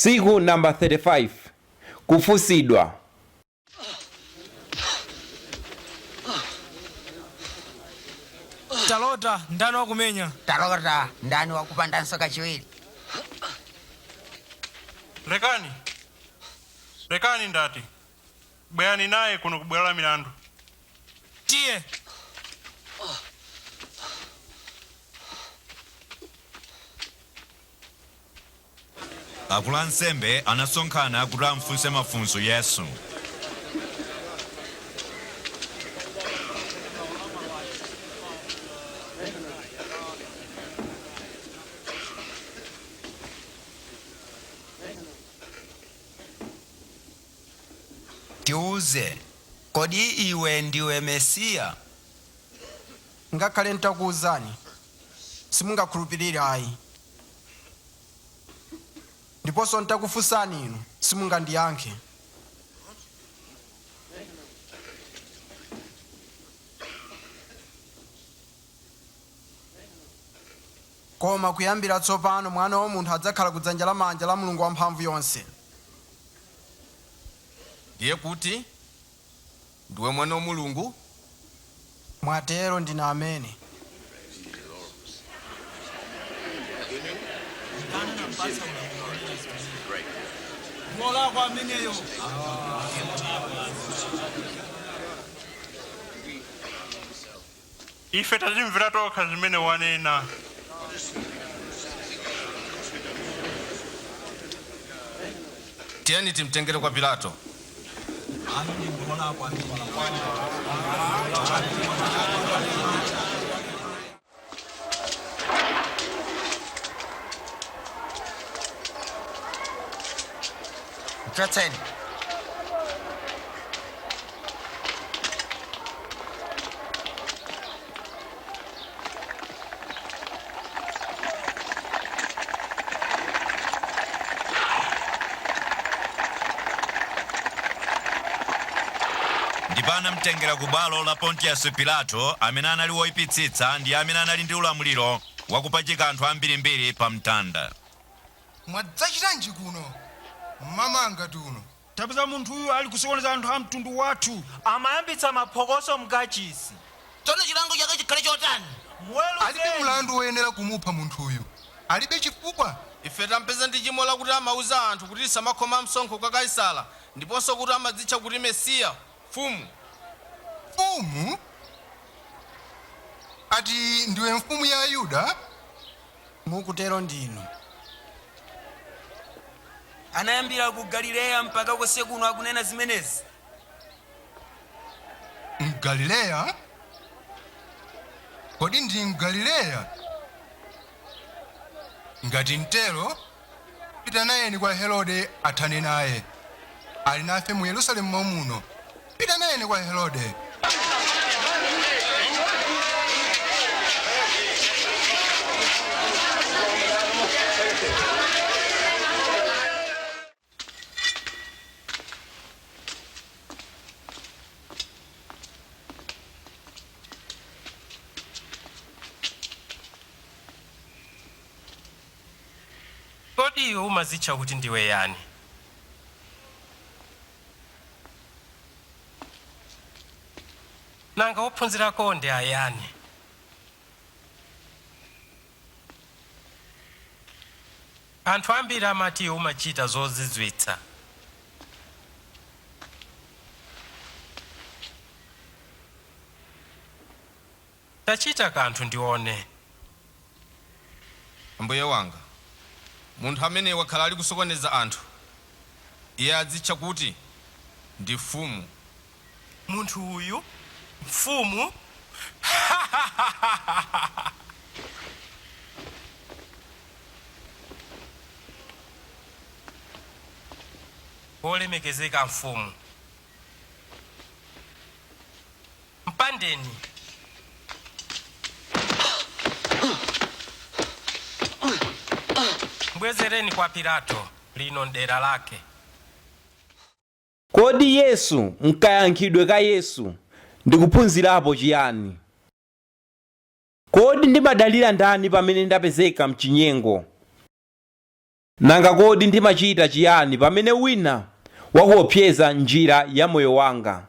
Tsiku namba 35. Kufunsidwa. Talota, ndani wakumenya? Talota, ndani wakupandanso kachiwiri? Lekani, lekani ndati, bwerani naye kuno kubwalo la milandu. Tiye. Akulu ansembe anasonkhana kuti amfunse mafunso Yesu. Tiuze, kodi iwe ndiwe Mesiya? Ngakhale ntakuwuzani, simungakhulupirire ayi. Ndiponso ntakufunsani inu, simungandiyankhe. Koma kuyambira tsopano Mwana wa Munthu adzakhala kudzanja lamanja la Mulungu Wamphamvu yonse. Ndiye kuti ndiwe Mwana wa Mulungu? Mwatero, ndine amene. Wolakwa ameneyo. Ife tazimvera tokha zimene wanena. Tiyeni timtengere kwa Pilato. Mchotseni. Ndipo anamtengera ku bwalo la Pontiyasi Pilato, amene anali woyipitsitsa ndi amene anali ndi ulamuliro wakupachika anthu ambirimbiri pa mtanda. Mwadzachitanji kuno mmamanga tuno? Tapeza munthu uyu ali kusokoneza anthu a mtundu wathu. Amayambitsa maphokoso mkachisi. Tsono chilango chake chikhale chotani? Alibe mlandu woyenera kumupha munthuyu, alibe chifukwa. Ife tampeza ndi chimo lakuti amauza anthu kuti samakhoma msonkho kwa Kaisala, ndiponso kuti amadzitcha kuti Mesiya, mfumu. Mfumu? Ati ndiwe mfumu ya Ayuda? Mukutero ndinu. Anayambira ku Galileya mpaka konse kuno akunena zimenezi. Mgalileya? Kodi ndi Mgalileya? Ngati mtero, pita nayeni kwa Herode athane naye. Ali nafe mu Yerusalemu momuno. Pita nayeni kwa Herode. Kodi iwe umazitcha kuti ndiwe yani? Nanga ophunzirako ndi ayani? Anthu ambiri amati iwe umachita zozizwitsa. Tachita kanthu ndione. Mbuye wanga, munthu amene wakhala ali kusokoneza anthu, iye adzitcha kuti ndi mfumu. Munthu uyu mfumu? Wolemekezeka mfumu, mpandeni. Mbwezereni kwa Pilato, lino ndera lake. Kodi Yesu nkayankhidwe ka Yesu ndikuphunzirapo chiyani? Kodi ndimadalira ndani pamene ndapezeka mchinyengo? Nanga kodi ndimachita chiyani pamene wina wakuopseza njira ya moyo wanga?